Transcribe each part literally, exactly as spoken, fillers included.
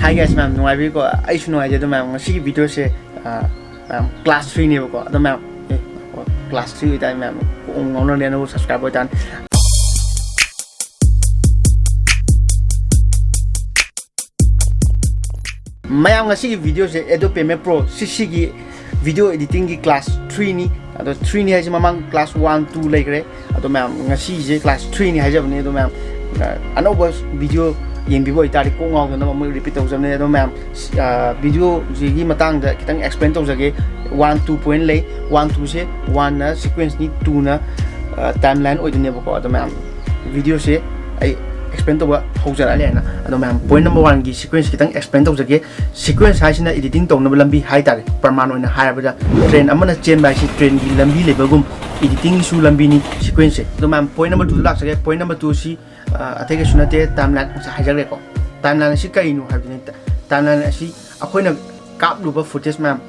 Hi guys, ꯃꯌꯥꯝ ꯅꯨꯡꯉꯥꯏꯕꯤꯔꯤꯀꯣ? ꯑꯩꯁꯨ ꯅꯨꯡꯉꯥꯏꯖꯩ꯫ ꯑꯗꯣ ꯃꯌꯥꯝ, ꯉꯁꯤꯒꯤ ꯚꯤꯗꯤꯑꯣꯁꯦ, ꯑ, ꯃꯌꯥꯝ, ꯀ꯭ꯂꯥꯁ ꯊ꯭ꯔꯤꯅꯦꯕꯀꯣ꯫ ꯑꯗꯣ ꯃꯌꯥꯝ, ꯑꯦ, ꯀ꯭ꯂꯥꯁ ꯊ꯭ꯔꯤ ꯑꯣꯏꯇꯥꯔꯗꯤ ꯃꯌꯥꯝ ꯀꯣꯛ ꯉꯥꯎꯅꯔꯅꯤ, ꯑꯅꯧꯕ ꯁꯕꯁꯀ꯭ꯔꯥꯏꯕꯔ ꯑꯣꯏꯇꯥꯔꯗꯤ꯫ ꯃꯌꯥꯝ, ꯉꯁꯤꯒꯤ ꯚꯤꯗꯤꯑꯣꯁꯦ Adobe Premiere Pro ꯁꯤꯛꯁ ꯁꯤꯒꯤ ꯚꯤꯗꯤꯑꯣ ꯏꯗꯤꯇꯤꯡꯒꯤ ꯀ꯭ꯂꯥꯁ ꯊ꯭ꯔꯤꯅꯤ꯫ ꯑꯗꯣ ꯊ꯭ꯔꯤꯅꯤ ꯍꯥꯏꯁꯦ ꯃꯃꯥꯡ ꯀ꯭ꯂꯥꯁ ꯋꯥꯟ, ꯇꯨ ꯂꯩꯈ꯭ꯔꯦ꯫ ꯑꯗꯣ ꯃꯌꯥꯝ, ꯉꯁꯤꯁꯦ ꯀ꯭ꯂꯥꯁ ꯊ꯭ꯔꯤꯅꯤ ꯍꯥꯏꯖꯕꯅꯤ꯫ ꯑꯗꯣ ꯃꯌꯥꯝ, ꯑ, ꯑꯅꯧꯕ ꯚꯤꯗꯤꯑꯣ ꯌꯦꯡꯕꯤꯕ ꯑꯣꯏꯇꯥꯔꯗꯤ ꯀꯣꯛ ꯉꯥꯎꯗꯅꯕ ꯑꯃꯨꯛ ꯔꯤꯄꯤꯠ ꯇꯧꯖꯕꯅꯦ꯫ ꯑꯗꯣ ꯃꯌꯥꯝ, ꯑ, ꯚꯤꯗꯤꯑꯣꯁꯤꯒꯤ ꯃꯇꯥꯡꯗ ꯈꯤꯇꯪ ꯑꯦꯛꯁꯄ꯭ꯂꯦꯟ ꯇꯧꯖꯒꯦ꯫ ꯋꯥꯟ, ꯇꯨ ꯄꯣꯏꯟ ꯂꯩ꯫ ꯋꯥꯟ, ꯇꯨꯁꯦ ꯋꯥꯟꯅ ꯁꯤꯀ꯭ꯋꯦꯟꯁꯅꯤ, ꯇꯨꯅ, ꯑ, ꯇꯥꯏꯝ ꯂꯥꯏꯟ ꯑꯣꯏꯗꯣꯏꯅꯦꯕꯀꯣ꯫ ꯑꯗꯣ ꯃꯌꯥꯝ, ꯚꯤꯗꯤꯑꯣꯁꯦ ꯑꯩ ꯑꯦꯛꯁꯄ꯭ꯂꯦꯟ ꯇꯧꯕ ꯍꯧꯖꯔꯛꯑꯅꯤ ꯍꯥꯏꯅ꯫ ꯑꯗꯣ ꯃꯌꯥꯝ, ꯄꯣꯏꯟ ꯅꯝꯕꯔ ꯋꯥꯟꯒꯤ ꯁꯤꯀ꯭ꯋꯦꯟꯁ ꯈꯤꯇꯪ ꯑꯦꯛꯁꯄ꯭ꯂꯦꯟ ꯇꯧꯖꯒꯦ꯫ ꯁꯤꯀ꯭ꯋꯦꯟꯁ ꯍꯥꯏꯁꯤꯅ ꯏꯗꯤꯇꯤꯡ ꯇꯧꯅꯕ ꯂꯝꯕꯤ ꯍꯥꯏꯇꯥꯔꯦ꯫ ꯄ꯭ꯔꯃꯥꯟ ꯑꯣꯏꯅ ꯍꯥꯏꯔꯕꯗ, ꯇ꯭ꯔꯦꯟ ꯑꯃꯅ ꯆꯦꯟꯕ ꯍꯥꯏꯁꯤ ꯇ꯭ꯔꯦꯟꯒꯤ ꯂꯝꯕꯤ ꯂꯩꯕꯒꯨꯝ, ꯏꯗꯤꯇꯤꯡꯒꯤꯁꯨ ꯂꯝꯕꯤꯅꯤ ꯁꯤꯀ꯭ꯋꯦꯟꯁꯁꯦ꯫ ꯑꯗꯣ ꯃꯌꯥꯝ, ꯄꯣꯏꯟ ꯅꯝꯕꯔ ꯇꯨꯗ ꯂꯥꯛꯆꯒꯦ꯫ ꯄꯣꯏꯟ ꯅꯝꯕꯔ ꯇꯨ ꯑꯁꯤ, ꯑ, ꯑꯇꯩ ꯀꯩꯁꯨ ꯅꯠꯇꯦ, ꯇꯥꯏꯝ ꯂꯥꯏꯟ ꯉꯁꯥꯏ ꯍꯥꯏꯖꯈ꯭ꯔꯦꯀꯣ꯫ ꯇꯥꯏꯝ ꯂꯥꯏꯟ ꯑꯁꯤ ꯀꯔꯤꯅꯣ ꯍꯥꯏꯕꯗꯨꯅꯤ꯫ ꯇꯥꯏꯝ ꯂꯥꯏꯟ ꯑꯁꯤ ꯑꯩꯈꯣꯏꯅ ꯀꯥꯞꯂꯨꯕ ꯐꯨꯇꯦꯖ ꯃꯌꯥꯝ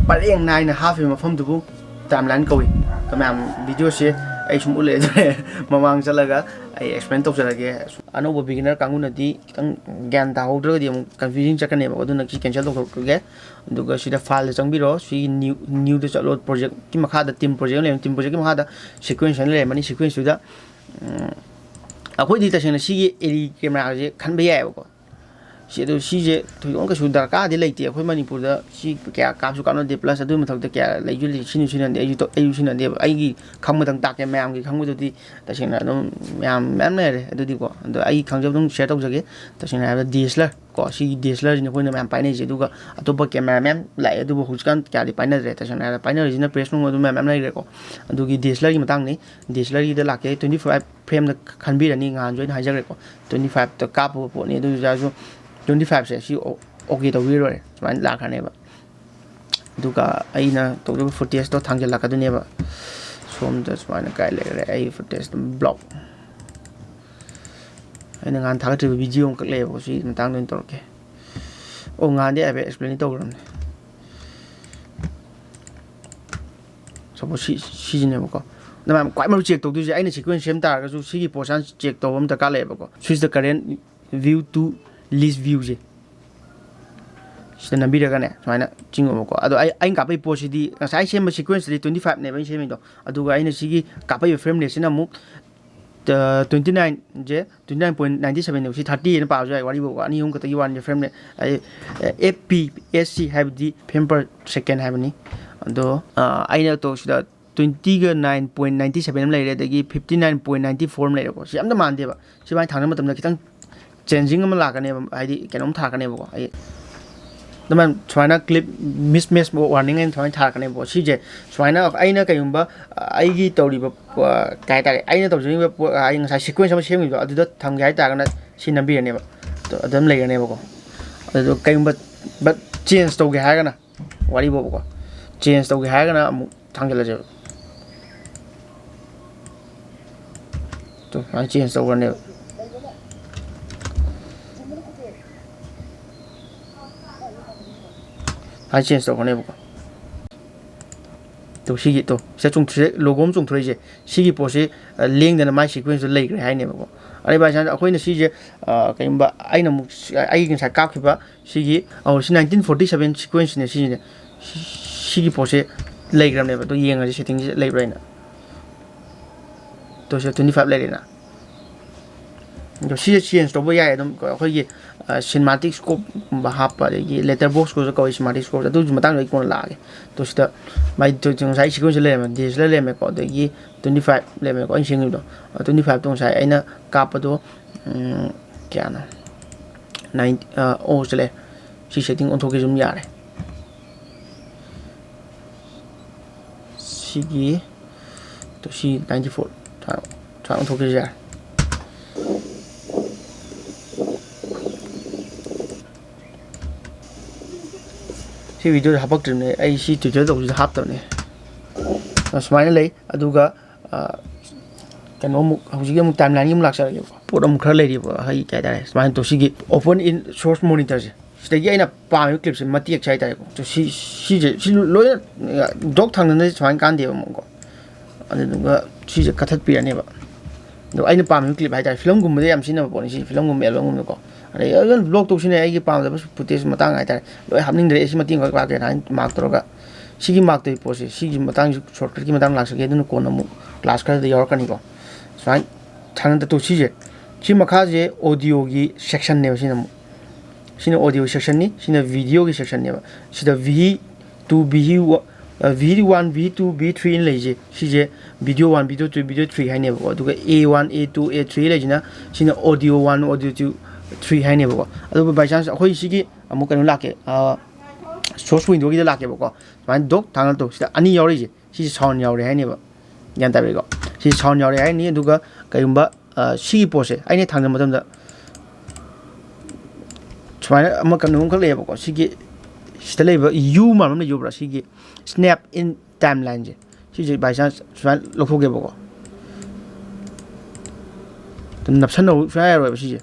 ꯄꯔꯦꯡ ꯅꯥꯏꯅ ꯍꯥꯞꯄꯤꯕ ꯃꯐꯝꯗꯨꯕꯨ ꯇꯥꯏꯝ ꯂꯥꯏꯟ ꯀꯧꯏ꯫ ꯑꯗꯣ ꯃꯌꯥꯝ, ꯚꯤꯗꯤꯑꯣꯁꯦ ꯑꯩ ꯁꯨꯝ ꯎꯠꯂꯛꯑꯦ ꯑꯗꯨꯅꯦ꯫ ꯃꯃꯥꯡ ꯆꯠꯂꯒ ꯑꯩ ꯑꯦꯛꯁꯄ꯭ꯂꯦꯟ ꯇꯧꯖꯔꯒꯦ꯫ ꯑꯅꯧꯕ ꯕꯤꯒꯤꯅꯔ ꯀꯥꯡꯕꯨꯅꯗꯤ ꯈꯤꯇꯪ ꯒ꯭ꯌꯥꯟ ꯇꯥꯍꯧꯗ꯭ꯔꯒꯗꯤ ꯑꯃꯨꯛ ꯀꯟꯐ꯭ꯌꯨꯖꯤꯡ ꯆꯠꯀꯅꯦꯕ꯫ ꯑꯗꯨꯅ ꯁꯤ ꯀꯦꯟꯁꯦꯜ ꯇꯧꯊꯣꯛꯈ꯭ꯔꯒꯦ꯫ ꯑꯗꯨꯒ ꯁꯤꯗ ꯐꯥꯏꯜꯗ ꯆꯪꯕꯤꯔꯣ꯫ ꯁꯤ ꯅ꯭ꯌꯨ, ꯅ꯭ꯌꯨꯗ ꯆꯠꯂꯣ꯫ ꯄ꯭ꯔꯣꯖꯦꯛꯀꯤ ꯃꯈꯥꯗ ꯇꯤꯝ ꯄ꯭ꯔꯣꯖꯦꯛ ꯂꯩꯔꯝꯅꯤ꯫ ꯇꯤꯝ ꯄ꯭ꯔꯣꯖꯦꯛꯀꯤ ꯃꯈꯥꯗ ꯁꯤꯀ꯭ꯋꯦꯟꯁ ꯍꯥꯏꯅ ꯂꯩꯔꯝꯃꯅꯤ꯫ ꯁꯤꯀ꯭ꯋꯦꯟꯁꯇꯨꯗ, ꯎꯝ, ꯑꯩꯈꯣꯏꯗꯤ ꯇꯁꯦꯡꯅ ꯁꯤꯒꯤ ꯑꯦꯔꯤ ꯀꯦꯃꯦꯔꯥꯁꯦ ꯈꯟꯕ ꯌꯥꯏꯑꯕꯀꯣ꯫ ꯁꯤ, ꯑꯗꯨ ꯁꯤꯁꯦ ꯊꯣꯏꯗꯣꯛꯅ ꯀꯩꯁꯨ ꯗꯔꯀꯥꯔꯗꯤ ꯂꯩꯇꯦ꯫ ꯑꯩꯈꯣꯏ ꯃꯅꯤꯄꯨꯔꯗ ꯁꯤ ꯀꯌꯥ ꯀꯥꯞꯁꯨ ꯀꯥꯞꯅꯗꯦ꯫ ꯄ꯭ꯂꯁ ꯑꯗꯨꯒꯤ ꯃꯊꯛꯇ ꯀꯌꯥ ꯂꯩꯁꯨ ꯂꯩ-, ꯁꯤꯖꯤꯟꯅꯁꯨ ꯁꯤꯖꯤꯟꯅꯗꯦ꯫ ꯑꯩꯁꯨ ꯇꯧ-, ꯑꯩꯁꯨ ꯁꯤꯖꯤꯟꯅꯗꯦꯕ꯫ ꯑꯩꯒꯤ ꯈꯪꯕꯗꯪ ꯇꯥꯛꯀꯦ꯫ ꯃꯌꯥꯝꯒꯤ ꯈꯪꯕꯗꯨꯗꯤ ꯇꯁꯦꯡꯅ ꯑꯗꯨꯝ ꯃꯌꯥꯝ ꯃꯌꯥꯝ ꯂꯩꯔꯦ ꯑꯗꯨꯗꯤꯀꯣ꯫ ꯑꯗꯣ ꯑꯩ ꯈꯪꯖꯕ ꯑꯗꯨꯝ ꯁꯤꯌꯔ ꯇꯧꯖꯒꯦ꯫ ꯇꯁꯦꯡꯅ ꯍꯥꯏꯔꯕꯗ ꯗꯤ ꯑꯦꯁ ꯑꯦꯜ ꯑꯥꯔ ꯀꯣ, ꯁꯤꯒꯤ ꯗꯤ ꯑꯦꯁ ꯑꯦꯜ ꯑꯥꯔꯁꯤꯅ ꯑꯩꯈꯣꯏꯅ ꯃꯌꯥꯝ ꯄꯥꯏꯅꯔꯤꯁꯦ꯫ ꯑꯗꯨꯒ ꯑꯇꯣꯞꯄ ꯀꯦꯃꯦꯔꯥ ꯃꯌꯥꯝ ꯂꯥꯛꯑꯦ, ꯑꯗꯨꯕꯨ ꯍꯧꯖꯤꯛꯀꯥꯟ ꯀꯌꯥꯗꯤ ꯄꯥꯏꯅꯗ꯭ꯔꯦ꯫ ꯇꯁꯦꯡꯅ ꯍꯥꯏꯔꯕꯗ ꯄꯥꯏꯅꯔꯤꯁꯤꯅ ꯄ꯭ꯔꯦꯁ ꯅꯨꯡ ꯑꯗꯨ ꯃꯌꯥꯝ ꯃꯌꯥꯝ ꯂꯩꯈ꯭ꯔꯦꯀꯣ꯫ ꯑꯗꯨꯒꯤ D S L ꯑꯥꯔꯒꯤ ꯃꯇꯥꯡꯅꯤ꯫ D S L ꯑꯥꯔꯒꯤꯗ ꯂꯥꯛꯀꯦ꯫ Twenty five ꯐ꯭ꯔꯦꯝꯗ ꯈꯟꯕꯤꯔꯅꯤ꯫ ꯉꯍꯥꯟꯁꯨ ꯑꯩꯅ ꯍꯥꯏꯖꯈ꯭ꯔꯦꯀꯣ, ꯇ꯭ꯋꯦꯟꯇꯤ ꯐꯥꯏꯚꯇ ꯀꯥꯞꯄꯕ ꯄꯣꯠꯅꯤ꯫ ꯑꯗꯨ ꯑꯣꯏꯔꯁꯨ ꯇ꯭ꯋꯦꯟꯇꯤ ꯐꯥꯏꯚꯁꯦ ꯁꯤ ꯑꯣ-, ꯑꯣꯀꯦ ꯇꯧꯕꯤꯔ ꯂꯣꯏꯔꯦ꯫ ꯁꯨꯃꯥꯏꯅ ꯂꯥꯛꯈ꯭ꯔꯅꯦꯕ꯫ ꯑꯗꯨꯒ ꯑꯩꯅ ꯇꯧꯖꯕ ꯐꯨꯇꯦꯖꯇꯣ ꯊꯥꯡꯖꯜꯂꯛꯀꯗꯣꯏꯅꯦꯕ꯫ ꯁꯣꯝꯗ ꯁꯨꯃꯥꯏꯅ ꯀꯥꯏ ꯂꯩꯈ꯭ꯔꯦ ꯑꯩ ꯐꯨꯇꯦꯖ ꯕ꯭ꯂꯣꯛ꯫ ꯑꯩꯅ ꯉꯍꯥꯟ ꯊꯥꯒꯠꯈꯤꯕ ꯚꯤꯗꯤꯑꯣ ꯑꯃꯈꯛ ꯂꯩꯌꯦꯕꯀꯣ, ꯁꯤ ꯃꯇꯥꯡꯗ ꯑꯣꯏꯅ ꯇꯧꯔꯛꯀꯦ꯫ ꯑꯣ, ꯉꯍꯥꯟꯗꯤ ꯍꯥꯏꯐꯦꯠ ꯑꯦꯛꯁꯄ꯭ꯂꯦꯟꯗꯤ ꯇꯧꯈ꯭ꯔꯕꯅꯦ꯫ ꯁꯄꯣꯁ ꯁꯤ, ꯁꯤꯁꯤꯅꯦꯕꯀꯣ꯫ ꯑꯗ ꯃꯌꯥꯝ, ꯈ꯭ꯋꯥꯏ ꯃꯔꯨ ꯆꯦꯛ ꯇꯧꯗꯣꯏꯁꯦ, ꯑꯩꯅ ꯁꯤꯀ꯭ꯋꯦꯟꯁ ꯁꯦꯝ ꯇꯥꯔꯒꯁꯨ ꯁꯤꯒꯤ ꯄꯣꯔꯁꯟ ꯆꯦꯛ ꯇꯧꯕ ꯑꯃ ꯗꯔꯀꯥꯔ ꯂꯩꯌꯦꯕꯀꯣ꯫ Switch the current view to list view ꯁꯦ꯫ ꯁꯤꯗ ꯅꯝꯕꯤꯔꯒꯅꯦ ꯁꯨꯃꯥꯏꯅ ꯆꯤꯡꯉꯣꯕꯀꯣ꯫ ꯑꯗꯣ ꯑꯩ, ꯑꯩꯅ ꯀꯥꯞꯄꯛꯏ ꯄꯣꯠꯁꯤꯗꯤ ꯉꯁꯥꯏ ꯁꯦꯝꯕ sequence ꯇꯗꯤ twenty five ꯅꯦꯕ ꯑꯩꯅ ꯁꯦꯝꯃꯤꯗꯣ, ꯑꯗꯨꯒ ꯑꯩꯅ ꯁꯤꯒꯤ ꯀꯥꯞꯄꯛꯏꯕ frame rate ꯁꯤꯅ ꯑꯃꯨꯛ, ꯑ, twenty nine ꯁꯦ twenty nine point nine seven ꯅꯦꯕ, ꯁꯤ thirty ꯍꯥꯏꯅ ꯄꯥꯕꯁꯨ ꯌꯥꯏ, ꯋꯥꯔꯤꯕꯣꯕ, ꯑꯅꯤ ꯑꯍꯨꯝ ꯈꯛꯇꯒꯤ ꯋꯥꯅꯤ frame rate꯫ ꯑꯩ, ꯑ, F P S ꯍꯥꯏꯕꯗꯤ frame per second ꯍꯥꯏꯕꯅꯤ꯫ ꯑꯗꯣ, ꯑ, ꯑꯩꯅ ꯇꯧ ꯁꯤꯗ twenty ꯒ nine point ninety seven ꯑꯃ ꯂꯩꯔꯦ, ꯑꯗꯒꯤ fifty nine point ninety four ꯑꯃ ꯂꯩꯔꯦꯀꯣ꯫ ꯁꯤ ꯑꯝꯇ ꯃꯥꯟꯗꯦꯕ꯫ ꯁꯤ ꯃꯥꯏ ꯊꯥꯡꯅꯕ ꯃꯇꯝꯗ ꯈꯤꯇꯪ changing ꯑꯃ ꯂꯥꯛꯀꯅꯦꯕ, ꯍꯥꯏꯗꯤ ꯀꯩꯅꯣꯝ ꯊꯥꯔꯛꯀꯅꯦꯕꯀꯣ꯫ ꯑꯩ ꯑꯗꯨꯃꯥꯏꯅ ꯁꯨꯃꯥꯏꯅ clip mismatch warning ꯍꯥꯏꯅ ꯁꯨꯃꯥꯏꯅ ꯊꯥꯔꯛꯀꯅꯦꯕꯀꯣ꯫ ꯁꯤꯁꯦ ꯁꯨꯃꯥꯏꯅ ꯑꯩꯅ ꯀꯩꯒꯨꯝꯕ, ꯑ, ꯑꯩꯒꯤ ꯇꯧꯔꯤꯕ, ꯑ, ꯀꯩ ꯍꯥꯏꯇꯥꯔꯦ, ꯑꯩꯅ ꯇꯧꯖꯔꯤꯕ ꯄꯣꯠ, ꯑ, ꯑꯩ ꯉꯁꯥꯏ sequence ꯑꯃ ꯁꯦꯝꯈꯤꯕꯗꯣ ꯑꯗꯨꯗ ꯊꯝꯒꯦ ꯍꯥꯏꯇꯥꯔꯒꯅ ꯁꯤ ꯅꯝꯕꯤꯔꯅꯦꯕ꯫ ꯑꯗꯨ ꯑꯗꯨꯝ ꯂꯩꯔꯅꯦꯕꯀꯣ꯫ ꯑꯗꯨ ꯀꯩꯒꯨꯝꯕ, but change ꯇꯧꯒꯦ ꯍꯥꯏꯔꯒꯅ, ꯋꯥꯔꯤꯕꯣꯕꯀꯣ, change ꯇꯧꯒꯦ ꯍꯥꯏꯔꯒꯅ ꯑꯃꯨꯛ ꯊꯥꯡꯖꯜꯂꯁꯦꯕ꯫ ꯇꯣ, ꯁꯨꯃꯥꯏꯅ change ꯇꯧꯈ꯭ꯔꯅꯦꯕ꯫ ꯁꯨꯃꯥꯏꯅ change ꯇꯧꯈ꯭ꯔꯅꯦꯕꯀꯣ꯫ ꯇꯣ, ꯁꯤꯒꯤ, ꯇꯣ, ꯁꯤꯗ ꯆꯣꯡꯊꯣꯔꯛ-, logo ꯑꯃ ꯆꯣꯡꯊꯣꯔꯛꯏꯁꯦ, ꯁꯤꯒꯤ ꯄꯣꯠꯁꯤ, ꯑ, ꯂꯦꯡꯗꯅ ꯃꯥꯏ sequence ꯇꯣ ꯂꯩꯈ꯭ꯔꯦ ꯍꯥꯏꯅꯦꯕꯀꯣ꯫ ꯑꯗꯩ by chance ꯑꯩꯈꯣꯏꯅ ꯁꯤꯁꯦ, ꯑ, ꯀꯩꯒꯨꯝꯕ ꯑꯩꯅ ꯑꯃꯨꯛ ꯁꯤ-, ꯑꯩꯒꯤ ꯉꯁꯥꯏ ꯀꯥꯞꯈꯤꯕ ꯁꯤꯒꯤ, ꯑꯧ, ꯁꯤ nineteen forty seven sequence ꯅꯦ ꯁꯤꯁꯤꯅꯦ꯫ ꯁꯤ-, ꯁꯤꯒꯤ ꯄꯣꯠꯁꯦ ꯂꯩꯈ꯭ꯔꯕꯅꯦꯕ꯫ ꯑꯗꯣ ꯌꯦꯡꯉꯁꯤ setting ꯁꯦ ꯂꯩꯕ꯭ꯔꯥ ꯍꯥꯏꯅ꯫ ꯇꯣ, ꯁꯤꯗ twenty five ꯂꯩꯔꯦꯅ꯫ ꯑꯗꯣ ꯁꯤꯁꯦ change ꯇꯧꯕ ꯌꯥꯏ ꯑꯗꯨꯝ, ꯑꯩꯈꯣꯏꯒꯤ, ꯑ, cinematic scope ꯀꯨꯝꯕ ꯍꯥꯞꯄ, ꯑꯗꯒꯤ letterbox ꯀꯨꯝꯕꯁꯨ ꯀꯧꯏ cinematic scope, ꯑꯗꯨꯒꯤ ꯃꯇꯥꯡꯗ ꯑꯩ ꯀꯣꯟꯅ ꯂꯥꯛꯑꯒꯦ꯫ ꯇꯣ, ꯁꯤꯗ ꯃꯥꯏ ꯇꯣ, ꯉꯁꯥꯏ sequence ꯁꯦ ꯂꯩꯔꯝꯃꯦ, D S L R ꯂꯩꯔꯝꯃꯦꯀꯣ, ꯑꯗꯒꯤ twenty five ꯂꯩꯔꯝꯃꯦꯀꯣ, ꯑꯩꯅ ꯁꯦꯝꯈꯤꯕꯗꯣ꯫ ꯑ, twenty five ꯇꯣ ꯉꯁꯥꯏ ꯑꯩꯅ ꯀꯥꯞꯄꯗꯣ, ꯎꯝ, ꯀꯌꯥꯅꯣ? Nine, ꯑ, ꯑꯣ, ꯆꯠꯂꯦ꯫ ꯁꯤ setting ꯑꯣꯟꯊꯣꯛꯀꯦꯁꯨ ꯑꯗꯨꯝ ꯌꯥꯔꯦ꯫ ꯁꯤꯒꯤ, ꯇꯣ, ꯁꯤ ninety four ꯊꯥ-, ꯊꯥ ꯑꯣꯟꯊꯣꯛꯀꯦꯁꯨ ꯌꯥꯔꯦ꯫ ꯁꯤ video ꯗ ꯍꯥꯄꯛꯇ꯭ꯔꯤꯕꯅꯦ, ꯑꯩ ꯁꯤ tutorial ꯇꯧꯕꯁꯤꯗ ꯍꯥꯞꯇꯕꯅꯦ꯫ ꯑ, ꯁꯨꯃꯥꯏꯅ ꯂꯩ꯫ ꯑꯗꯨꯒ, ꯑ, ꯀꯩꯅꯣꯃꯨꯛ, ꯍꯧꯖꯤꯛꯀꯤ ꯑꯃꯨꯛ timeline ꯒꯤ ꯑꯃꯨꯛ ꯂꯥꯛꯆꯔꯒꯦꯕꯀꯣ꯫ ꯄꯣꯠ ꯑꯃꯨꯛ ꯈꯔ ꯂꯩꯔꯤꯕ, ꯍꯥꯏ, ꯀꯩ ꯍꯥꯏꯇꯥꯔꯦ, ꯁꯨꯃꯥꯏꯅ ꯇꯧ꯫ ꯁꯤꯒꯤ open in source monitor ꯁꯦ, ꯁꯤꯗꯒꯤ ꯑꯩꯅ ꯄꯥꯝꯃꯤꯕ clip ꯁꯦ ꯃꯇꯦꯛꯁꯦ ꯍꯥꯏꯇꯥꯔꯦꯀꯣ꯫ ꯇꯣ, ꯁꯤ, ꯁꯤꯁꯦ, ꯁꯤ ꯂꯣꯏꯅ, ꯑ, ꯗꯣꯛ ꯊꯥꯡꯅꯅ ꯁꯨꯃꯥꯏꯅ ꯀꯥꯟꯗꯦꯕ ꯑꯃꯨꯛꯀꯣ꯫ ꯑꯗꯨꯗꯨꯒ ꯁꯤꯁꯦ ꯀꯛꯊꯠꯄꯤꯔꯅꯦꯕ꯫ ꯑꯗꯣ ꯑꯩꯅ ꯄꯥꯝꯃꯤꯕ clip ꯍꯥꯏꯇꯥꯔꯦ, film ꯒꯨꯝꯕꯗ ꯌꯥꯝ ꯁꯤꯖꯤꯟꯅꯕ ꯄꯣꯠꯅꯤ ꯁꯤ, film ꯒꯨꯝꯕ, album ꯒꯨꯝꯕꯗꯀꯣ꯫ ꯑꯗꯩ ꯑꯗꯨꯝ ꯕ꯭ꯂꯣꯛ ꯇꯧꯁꯤꯅꯦ, ꯑꯩꯒꯤ ꯄꯥꯝꯗꯕ ꯐꯨꯇꯦꯖ ꯃꯇꯥꯡ ꯍꯥꯏꯇꯥꯔꯦ, ꯂꯣꯏ ꯍꯥꯞꯅꯤꯡꯗ꯭ꯔꯦ, ꯑꯩ ꯁꯤ ꯃꯇꯦꯡ ꯈꯛ ꯂꯥꯛꯀꯦꯅ ꯍꯥꯏꯅ ꯃꯥꯔꯛ ꯇꯧꯔꯒ, ꯁꯤꯒꯤ ꯃꯥꯔꯛ ꯇꯧꯔꯤ ꯄꯣꯠꯁꯦ, ꯁꯤꯒꯤ ꯃꯇꯥꯡꯁꯤ ꯁꯣꯔꯠꯀꯠꯀꯤ ꯃꯇꯥꯡ ꯂꯥꯛꯆꯒꯦ, ꯑꯗꯨꯅ ꯀꯣꯟꯅ ꯑꯃꯨꯛ ꯀ꯭ꯂꯥꯁ ꯈꯔꯗ ꯌꯥꯎꯔꯛꯀꯅꯤꯀꯣ꯫ ꯁꯨꯃꯥꯏꯅ ꯊꯥꯅ ꯇꯧ ꯁꯤꯁꯦ꯫ ꯁꯤ ꯃꯈꯥꯁꯦ ꯑꯣꯗꯤꯑꯣꯒꯤ ꯁꯦꯛꯁꯟꯅꯦꯕ꯫ ꯁꯤꯅ ꯑꯃꯨꯛ, ꯁꯤꯅ ꯑꯣꯗꯤꯑꯣ ꯁꯦꯛꯁꯟꯅꯤ, ꯁꯤꯅ ꯚꯤꯗꯤꯑꯣꯒꯤ ꯁꯦꯛꯁꯟꯅꯦꯕ꯫ ꯁꯤꯗ V two, V V one, V two, V three ꯑꯅ ꯂꯩꯁꯦ, ꯁꯤꯁꯦ video one, video two, video three ꯍꯥꯏꯅꯦꯕꯀꯣ꯫ ꯑꯗꯨꯒ A one, A two, A three ꯂꯩꯁꯤꯅ, ꯁꯤꯅ audio one, audio two, three ꯍꯥꯏꯅꯦꯕꯀꯣ꯫ ꯑꯗꯨꯕꯨ by chance ꯑꯩꯈꯣꯏ ꯁꯤꯒꯤ ꯑꯃꯨꯛ ꯀꯩꯅꯣ ꯂꯥꯛꯀꯦ, ꯁꯣꯔꯁ ꯋꯤꯟꯗꯣꯒꯤꯗ ꯂꯥꯛꯀꯦꯕꯀꯣ꯫ ꯁꯨꯃꯥꯏꯅ ꯗꯣꯛ ꯊꯥꯡꯒꯠꯂꯛꯇꯣ, ꯁꯤꯗ ꯑꯅꯤ ꯌꯥꯎꯔꯛꯏꯁꯦ, ꯁꯤꯁꯦ ꯁꯥꯎꯟ ꯌꯥꯎꯔꯦ ꯍꯥꯏꯅꯦꯕ꯫ ꯒ꯭ꯌꯥꯟ ꯇꯥꯕꯤꯔꯤꯀꯣ? ꯁꯤ ꯁꯥꯎꯟ ꯌꯥꯎꯔꯦ ꯍꯥꯏꯅꯤ꯫ ꯑꯗꯨꯒ ꯀꯩꯒꯨꯝꯕ, ꯑ, ꯁꯤꯒꯤ ꯄꯣꯠꯁꯦ ꯑꯩꯅ ꯊꯥꯡꯖꯤꯟꯕ ꯃꯇꯝꯗ ꯁꯨꯃꯥꯏꯅ ꯑꯃ ꯀꯩꯅꯣ ꯑꯃꯈꯛ ꯂꯩꯌꯦꯕꯀꯣ꯫ ꯁꯤꯒꯤ ꯁꯤꯗ ꯂꯩꯕ ꯌꯨ ꯃꯥꯟꯕ ꯑꯃ ꯂꯩꯖꯕ꯭ꯔꯥ? ꯁꯤꯒꯤ ꯁ꯭ꯅꯦꯞ ꯏꯟ ꯇꯥꯏꯝ ꯂꯥꯏꯟꯁꯦ, ꯁꯤꯁꯦ by chance ꯁꯨꯃꯥꯏꯅ ꯂꯧꯊꯣꯛꯀꯦꯕꯀꯣ꯫ ꯑꯗꯨꯝ ꯅꯞꯁꯟꯅꯧ ꯁꯨꯡꯌꯥ ꯌꯥꯔꯣꯏꯕ ꯁꯤꯁꯦ꯫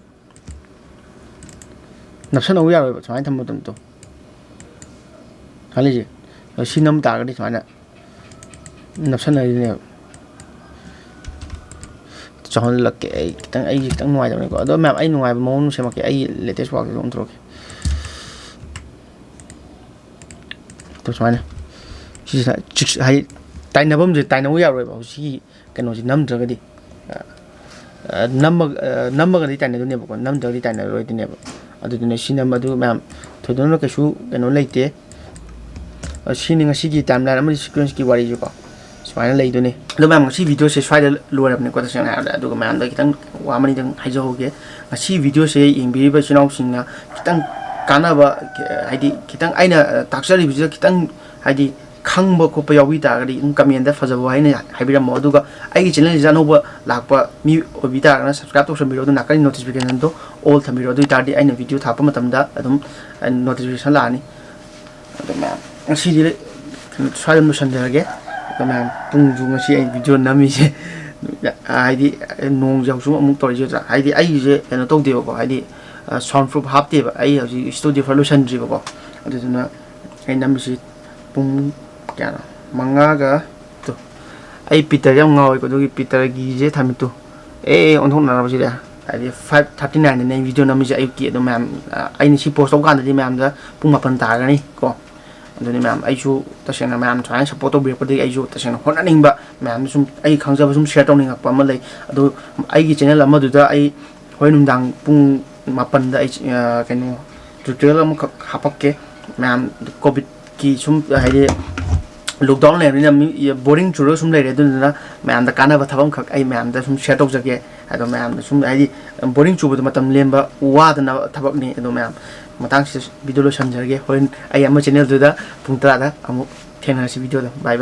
ꯅꯞꯁꯟꯅꯧ ꯌꯥꯔꯣꯏꯕ ꯁꯨꯃꯥꯏꯅ ꯊꯝꯕ ꯃꯇꯝꯗꯣ꯫ ꯈꯜꯂꯤꯁꯦ꯫ ꯑꯗꯣ ꯁꯤ ꯅꯝ ꯇꯥꯔꯒꯗꯤ ꯁꯨꯃꯥꯏꯅ ꯅꯞꯁꯟꯅꯔꯤꯅꯦꯕ꯫ ꯆꯥꯎꯍꯜꯂꯛꯀꯦ ꯑꯩ ꯈꯤꯇꯪ, ꯑꯩꯁꯦ ꯈꯤꯇꯪ ꯅꯨꯡꯉꯥꯏꯇꯕꯅꯤꯀꯣ꯫ ꯑꯗꯣ ꯃꯌꯥꯝ, ꯑꯩ ꯅꯨꯡꯉꯥꯏꯕ ꯃꯑꯣꯡ ꯑꯃ ꯁꯦꯝꯃꯛꯀꯦ꯫ ꯑꯩꯒꯤ latest workꯁꯤꯗ ꯑꯣꯟꯊꯣꯔꯛꯀꯦ꯫ ꯑꯗꯣ ꯁꯨꯃꯥꯏꯅ ꯁꯤꯁꯤꯅ ꯆꯤꯛꯁ-, ꯍꯥꯏꯗꯤ ꯇꯥꯏꯅꯐꯝꯁꯦ, ꯇꯥꯏꯅꯧ ꯌꯥꯔꯣꯏꯕ ꯍꯧꯖꯤꯛꯀꯤ ꯀꯩꯅꯣꯁꯦ ꯅꯝꯗ꯭ꯔꯒꯗꯤ꯫ ꯑ, ꯅꯝꯃ-, ꯑ, ꯅꯝꯃꯒꯗꯤ ꯇꯥꯏꯅꯗꯣꯏꯅꯦꯕꯀꯣ, ꯅꯝꯗ꯭ꯔꯒꯗꯤ ꯇꯥꯏꯅꯔꯣꯏꯗꯣꯏꯅꯦꯕ꯫ ꯑꯗꯨꯗꯨꯅ ꯁꯤ ꯅꯝꯕ ꯑꯗꯨ ꯃꯌꯥꯝ ꯊꯣꯏꯗꯣꯛꯅ ꯀꯩꯁꯨ ꯀꯩꯅꯣ ꯂꯩꯇꯦ꯫ ꯑ, ꯁꯤꯅꯤ ꯉꯁꯤꯒꯤ timeline ꯑꯃꯗꯤ sequenceꯀꯤ ꯋꯥꯔꯤꯁꯦꯀꯣ꯫ ꯁꯨꯃꯥꯏꯅ ꯂꯩꯗꯣꯏꯅꯦ꯫ ꯑꯗꯣ ꯃꯌꯥꯝ, ꯉꯁꯤ videoꯁꯦ ꯁ꯭ꯋꯥꯏꯗ ꯂꯣꯏꯔꯕꯅꯤꯀꯣ, ꯇꯁꯦꯡꯅ ꯍꯥꯏꯔꯕꯗ꯫ ꯑꯗꯨꯒ ꯃꯌꯥꯝꯗ ꯈꯤꯇꯪ ꯋꯥ ꯑꯃꯅꯤꯗꯪ ꯍꯥꯏꯖꯍꯧꯒꯦ꯫ ꯉꯁꯤ videoꯁꯦ ꯌꯦꯡꯕꯤꯔꯤꯕ ꯏꯆꯤꯜ ꯏꯅꯥꯎꯁꯤꯡꯅ ꯈꯤꯇꯪ ꯀꯥꯟꯅꯕ, ꯍꯥꯏꯗꯤ ꯈꯤꯇꯪ ꯑꯩꯅ, ꯑ, ꯇꯥꯛꯆꯔꯤꯕꯁꯤꯗ ꯈꯤꯇꯪ, ꯍꯥꯏꯗꯤ ꯈꯪꯕ ꯈꯣꯠꯄ ꯌꯥꯎꯕꯤ ꯇꯥꯔꯒꯗꯤ ꯑꯗꯨꯝ commentꯇ ꯐꯖꯕ ꯋꯥꯍꯩꯅ ꯍꯥꯏꯕꯤꯔꯝꯃꯣ꯫ ꯑꯗꯨꯒ ꯑꯩꯒꯤ channelꯁꯤꯗ ꯑꯅꯧꯕ ꯂꯥꯛꯄ ꯃꯤ ꯑꯣꯏꯕꯤ ꯇꯥꯔꯒꯅ subscribe ꯇꯧꯁꯟꯕꯤꯔꯣ꯫ ꯑꯗꯨ ꯅꯥꯀꯟꯒꯤ notificationꯗꯣ all ꯊꯝꯕꯤꯔꯣ꯫ ꯑꯗꯨ ꯑꯣꯏ ꯇꯥꯔꯗꯤ ꯑꯩꯅ video ꯊꯥꯔꯛꯄ ꯃꯇꯝꯗ ꯑꯗꯨꯝ, ꯑ, notification ꯂꯥꯛꯑꯅꯤ꯫ ꯑꯗꯣ ꯃꯌꯥꯝ, ꯉꯁꯤꯗꯤ ꯂꯩ-, ꯀꯩꯅꯣ, ꯁ꯭ꯋꯥꯏꯗ ꯂꯣꯏꯁꯟꯖꯔꯒꯦ꯫ ꯑꯗꯣ ꯃꯌꯥꯝ, ꯄꯨꯡꯁꯨ ꯉꯁꯤ ꯑꯩ video ꯅꯝꯃꯤꯁꯦ, ꯍꯥꯏꯗꯤ, ꯅꯣꯡꯁꯦ ꯍꯧꯖꯤꯛ ꯑꯃꯨꯛ ꯇꯧꯔꯛꯏꯁꯦ ꯎꯗ꯭ꯔꯥ? ꯍꯥꯏꯗꯤ ꯑꯩꯒꯤꯁꯦ ꯀꯩꯅꯣ ꯇꯧꯗꯦꯕꯀꯣ, ꯍꯥꯏꯗꯤ, ꯑ, sound proof ꯍꯥꯞꯇꯦꯕ꯫ ꯑꯩ ꯍꯧꯖꯤꯛ studio ꯐꯔ ꯂꯣꯏꯁꯟꯗ꯭ꯔꯤꯕꯀꯣ꯫ ꯑꯗꯨꯗꯨꯅ ꯑꯩ ꯅꯝꯃꯤꯁꯤ ꯄꯨꯡ ꯀꯌꯥꯅꯣ? ꯃꯉꯥꯒ ꯇꯨ꯫ ꯑꯩ Peter ꯌꯥꯝ ꯉꯥꯎꯋꯦꯀꯣ, ꯑꯗꯨꯒꯤ Peterꯒꯤꯁꯦ ꯊꯝꯃꯤ ꯇꯨ꯫ ꯑꯦ, ꯑꯦ, ꯑꯣꯟꯊꯣꯛꯅꯔꯕ ꯁꯤꯗꯤ꯫ ꯍꯥꯏꯗꯤ five thirty nineꯗꯅꯦ ꯑꯩ video ꯅꯝꯃꯤꯁꯦ ꯑꯌꯨꯛꯀꯤ꯫ ꯑꯗꯣ ꯃꯌꯥꯝ, ꯑ, ꯑꯩꯅ ꯁꯤ post ꯇꯧꯕ ꯀꯥꯟꯗꯗꯤ ꯃꯌꯥꯝꯗ ꯄꯨꯡ ꯃꯥꯄꯟ ꯇꯥꯔꯒꯅꯤ ꯀꯣ꯫ ꯑꯗꯨꯅꯤ ꯃꯌꯥꯝ, ꯑꯩꯁꯨ ꯇꯁꯦꯡꯅ ꯃꯌꯥꯝ ꯁꯨꯃꯥꯏꯅ support ꯇꯧꯕꯤꯔꯛꯄꯗꯒꯤ ꯑꯩꯁꯨ ꯇꯁꯦꯡꯅ ꯍꯣꯠꯅꯅꯤꯡꯕ, ꯃꯌꯥꯝꯗ ꯁꯨꯝ ꯑꯩ ꯈꯪꯖꯕ ꯁꯨꯝ share ꯇꯧꯅꯤꯡꯉꯛꯄ ꯑꯃ ꯂꯩ꯫ ꯑꯗꯨ ꯑꯩꯒꯤ channel ꯑꯃꯗꯨꯗ ꯑꯩ ꯍꯣꯔꯦꯟ ꯅꯨꯡꯗꯥꯡ ꯄꯨꯡ ꯃꯥꯄꯟꯗ ꯑꯩ, ꯑ, ꯀꯩꯅꯣ, tutorial ꯑꯃꯈꯛ ꯍꯥꯄꯛꯀꯦ꯫ ꯃꯌꯥꯝ COVIDꯀꯤ ꯁꯨꯝ, ꯍꯥꯏꯗꯤ, lockdown ꯂꯩꯔꯕꯅꯤꯅ ꯃꯤ boring ꯆꯨꯔꯒ ꯁꯨꯝ ꯂꯩꯔꯦ꯫ ꯑꯗꯨꯗꯨꯅ ꯃꯌꯥꯝꯗ ꯀꯥꯟꯅꯕ ꯊꯕꯛ ꯑꯃꯈꯛ ꯑꯩ ꯃꯌꯥꯝꯗ ꯁꯨꯝ share ꯇꯧꯖꯒꯦ꯫ ꯑꯗꯣ ꯃꯌꯥꯝꯅ ꯁꯨꯝ, ꯍꯥꯏꯗꯤ, boring ꯆꯨꯕꯗꯣ ꯃꯇꯝ ꯂꯦꯟꯕ ꯋꯥꯗꯅꯕ ꯊꯕꯛꯅꯤ꯫ ꯑꯗꯣ ꯃꯌꯥꯝ, ꯃꯇꯥꯡꯁꯤꯗ video ꯂꯣꯏꯁꯟꯖꯔꯒꯦ꯫ ꯍꯣꯔꯦꯟ ꯑꯩ ꯑꯃ channelꯗꯨꯗ ꯄꯨꯡ ꯇꯔꯥꯗ ꯑꯃꯨꯛ ꯊꯦꯡꯅꯔꯁꯤ videoꯗ꯫ Bye bye꯫